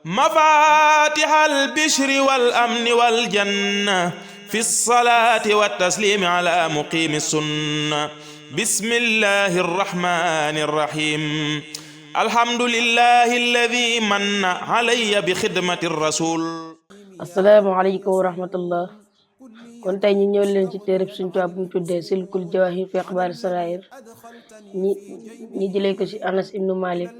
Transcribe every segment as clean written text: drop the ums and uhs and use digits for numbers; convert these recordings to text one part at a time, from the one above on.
مفاتح البشر والأمن والجنة في الصلاة والتسليم على مقيم السنة بسم الله الرحمن الرحيم الحمد لله الذي من علي بخدمة الرسول. asalaamaaleykum wa rahmatullah. kon tey ñu ñëw leen ci téereb Sëriñ Tuubaa bu ñu tuddee Silkul Jawaahir fi axbaari saraayir ñi jëlee ko ci Anas ibnu Malik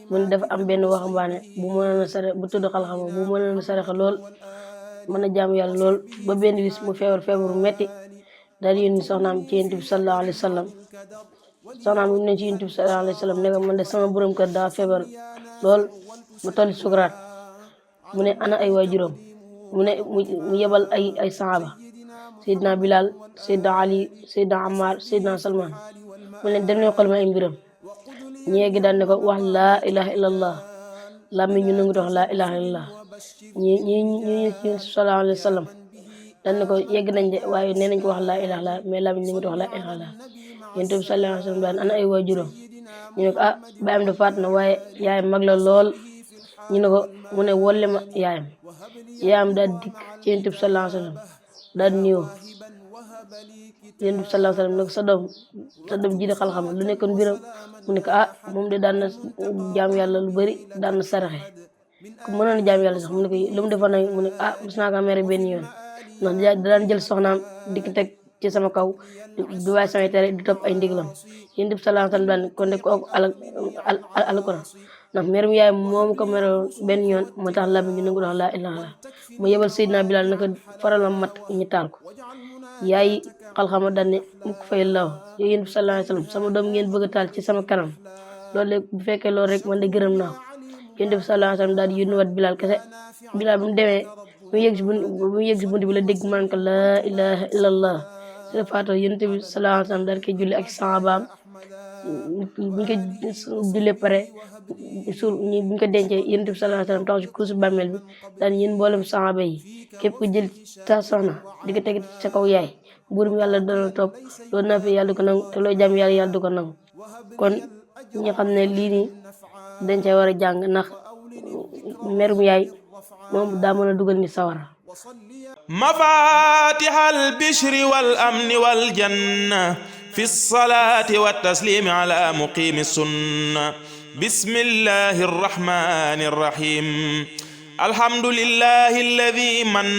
mu ne dafa am benn waxambaane bu mënoon a sarax bu tudd Xalxama bu mënoon a saraxe lool mën a jaamu yàlla lool ba benn bis mu feebaru metti daal di yónni soxnaam ci Yonent bi sallallahu alayhi wa sallam. soxnaam bi ne ci Yonent bi sallallahu alayhi wa sallam ne ko man de sama borom kër daa feebar lool ba tolli sukuraat mu ne ana ay waajuram mu ne mu yebal ay saxaaba Seydina Bilal Seydina Ali Seydina Ammar Seydina Salman mu ne dem leen xool ma ay mbiram ñu yegg daan ne ko wax laa ilaha illallah làmmiñ ñu nangu wax laa ilaha illallah ñu ci sallallahu alayhi wa sallam daan ne ko yegg nañ de waaye nee nañ ko wax laa ilaha illallah mais làmmiñ ñu nangu wax laa ilaha illallah. Yonent bi sallallahu alayhi wa sallam daan ana ay waajuram ñu ne ko baayam de faat na waaye yaayam mag la lool ñu ne ko mu ne wolle ma yaayam daal dikk ci Yonent bi sallallahu alayhi wa sallam daal nuyoo Yonent bi sallallahu alayhi wa sallam ne ko sa doom ji di Xalxama lu nekkoon mbiram mu ne ko moom de daan na jaam yàlla lu bari daan na saraxe ku mënoon a jaam yàlla sax mu ne ko lu mu defoon nag mu ne mos naa ko mere benn yoon ndax daan jël soxnaam dikk teg ci sama kaw du waay samay tere du topp ay ndiglam. Yonent bi sallallahu alayhi wa sallam daan kon de kooku alquran ndax merum yaay moomu ko meroon benn yoon moo tax làmmiñ ñu nangu wax laa ilaaha illallaah mu yebal Seydina Bilal naka faral ma mat ñu taal ko. yaay Xalxama daan ne mu ko fay law Yonent bi sallallahu alayhi wa sallam sama doom ngeen bëgg a taal ci sama kanam loolu de bu fekkee loolu rek man de gërëm naa ko. Yonent bi sallallahu alayhi wa sallam daal di yónniwaat Bilal kese Bilal bu mu demee bu mu yegg si bunt bi la dégg mu naan ko laa ilaaha illallaah si la faatoo. Yonent bi sallallahu alayhi wa sallam daal koy julli ak saxaabaam buñ ko jullee pare buñ ko dencee Yonent bi sallallahu alayhi wa sallam tax ci kuusu bàmmeel bi daan yéen mboolem saxaaba yi képp ku jël ta soxna di ko teg sa kaw yaay buurum yàlla dana topp loolu naa fi yàlla du ko nangu te loo jàmm yàlla du ko nangu. kon ñi xam ne lii nii dañ cee war a jàng ndax merum yaay moom daa mën a dugal ni sawara. مفاتح البشر والأمن والجنة في الصلاة والتسليم على مقيم السنة بسم الله الرحمن الرحيم الحمد لله الذي من